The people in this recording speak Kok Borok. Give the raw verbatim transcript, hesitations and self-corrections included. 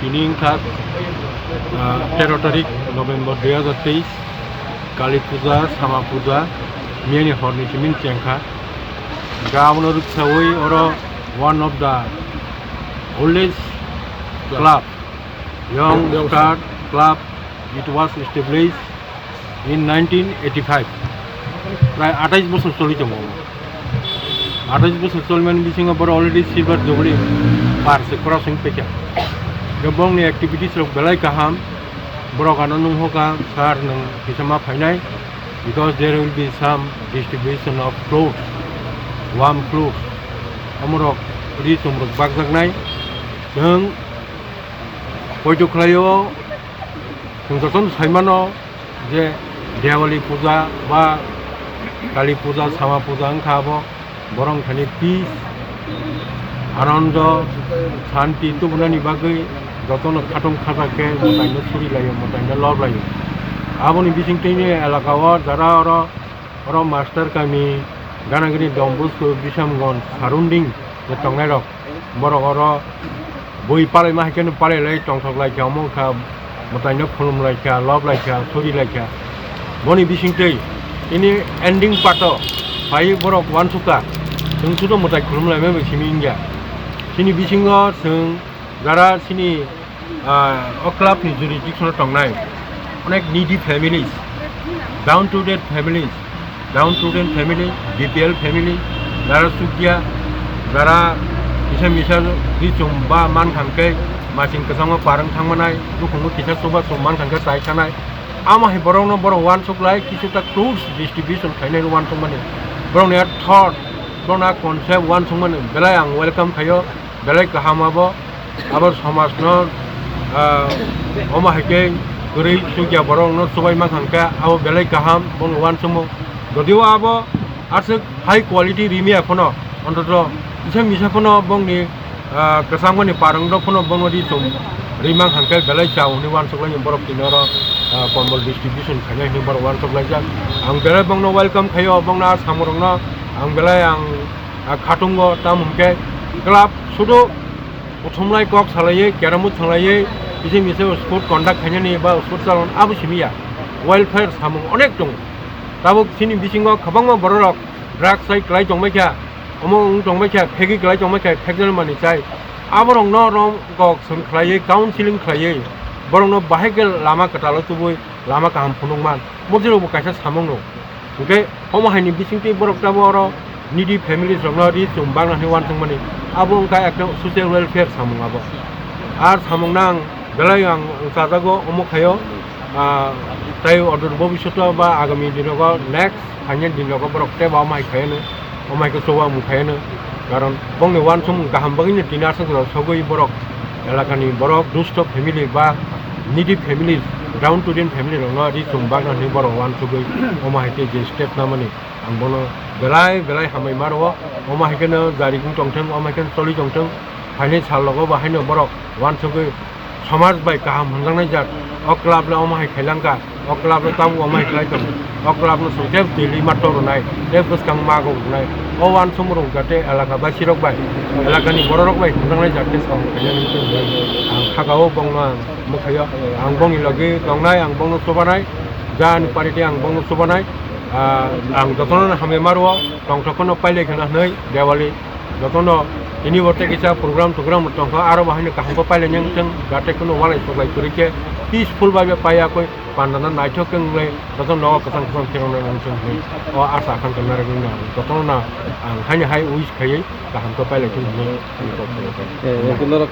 Tini wngkha, ah, tero tarik November dui hazar teis, Kali Puja, Sama Puja, miyani horni simi chengkha. Ga abono rwksawi oro one of the oldest club, Young Young Star Club, it was established in nineteen eighty-five, prai atais bosor choli tongo. Atais bosor cholmani bisingo borok already silver jubilee par se crossing paikha. Khe bongni activities rok belai kaham. Borok ano nunghoka, "Sir, nwng kisa ma phainai, because there will be some distribution of clothes, warm clothes." Omorok ri chumrok bakjaknai. Nwng poito khlaio, chwng jotono saimano, je Diwali puja ba Kali puja, Sama puja wngkha, abo borok thani peace, anando, santi tubunani bagwi jotono khatung khajak khe mwtaino suri laio, mwtaino lob laio. Aboni bisingtwini elaka o jara oro, oro Master Kami, Ganagini, Don Bosco, Bishamganj surrounding je tongnairok, borok oro bui palaima hai kheno palai lai tongthok lai kha, omo wngkha mwtaino khulum lai kha, lob lai kha, suri lai kha. Boni bisingtwi tini ending part o phai borok uansukha, chwng sudo mwtai khulum laimani bai simi wngya. Chini bisingo chwng jara chini, ah, o club ni jurisdiction o tongnai onek needy families, down to date families, down to date family, B P L family, jara sukya, jara kisa misa ri chum ba man thang khe maching kwchangma parwng thang manai, nukhungo kisa chuba chum man thang khe chai sanai. Amo hai borokno borok uansuk lai, kisu ta clothes distribution khainai uansuk mani. Borokni a thought, borokni a concept uansuk mani belai ang welcome khaio, belai kaham abo. Abo somajno, ah, omo hai khe kwrwi chukya borokno chubaima thang khe abo belai kaham, bono uansukmung. Jodio abo aswk high quality rimiya phano, ontoto kisa misa phano bongni, ah, kwchangmani parwng rok phano bono ri chum rima thang khe belai cha hwnwi uansuk lainai borok tini oro, ah, kombol distribution khainai hwnwi borok uansuk laijak. Ang belai bongno welcome khaio, bongno a samungrokno ang belai ang, ah, khatungo, tamo hwn khe club sudu Kuthumlai kok salaiwi, keramut thanglaiwi, bisi misa sport conduct khainani ba sport chalon abo simi ya. Welfare samung onek tongo. Tabuk chini bisingo kwbangma bororok drugs hai kwlai tongbaikha, omo wng tongbaikha, phegwi kwlai tongbaikha, phekjal mani chai. Aborokno rom kok song khlaiwi, counseling khlaiwi, borokno bahai khe lama kwtalo tubui, lama kaham phunukman. Mojirokbo kaisa samung no. Hwnkhe omo haini bisingtwi borok tamo oro needy families rokno ri chum bakna hwnwi uansukmani. Abo wngkha ekta social welfare samung abo. Ar samung nang belai ang chajago omo khaio, ah, tei odor bobishoto ba agami dinogo next phainai dinogo borok teibo omo hai khaino. Omo hai khe chuba mung khaino, karon bongni uansukmung kaham bagwino tini aswk jora sogwi borok elakani borok dusto family ba needy families, downtrodden family rokno ri chum bakna hwnwi borok uansugwi omo hai khe je step namani ang bono belai belai hambai ma rwo. Omo hai kheno jari wng tongthwng, omo hai kheno choli tongthwng, phainai sal rogo bo haino borok uansugwi somaj bai kaham hwnjaknai jak. O club le omo hai khailangkha, o club le tabuk omo hai khlai tongo, o club no chwng tei daily ma torunai, tei bwskang mago rwnai. O uansukmung rok jate elaka basi rok bai, elaka ni borok rok bai hwnjaknai jak tei samung khainani wngwi ang saka o bongno ang mwkhaio, ang bongni logi tongnai, ang bongno chubanai, jani party ang bongno chubanai. Ah, ang jotono hambai ma rwo, tongthok phano pailai khna hwnwi Diwali. Jotono tini bo tei kisa program togram tongkha, aro bo haino kaham khe pailai nang thung, jate kuno walai soklai kwrwi khe peaceful bai bai paiya koi pandana naithok khe wnglai, jotono nogo kwchang kwchang khe wngnai ang thung hwnwi o asa khan khe narwgwi nang jotono na ang haino hai wish khaiwi kaham khe pailai thung hwnwi ani kok.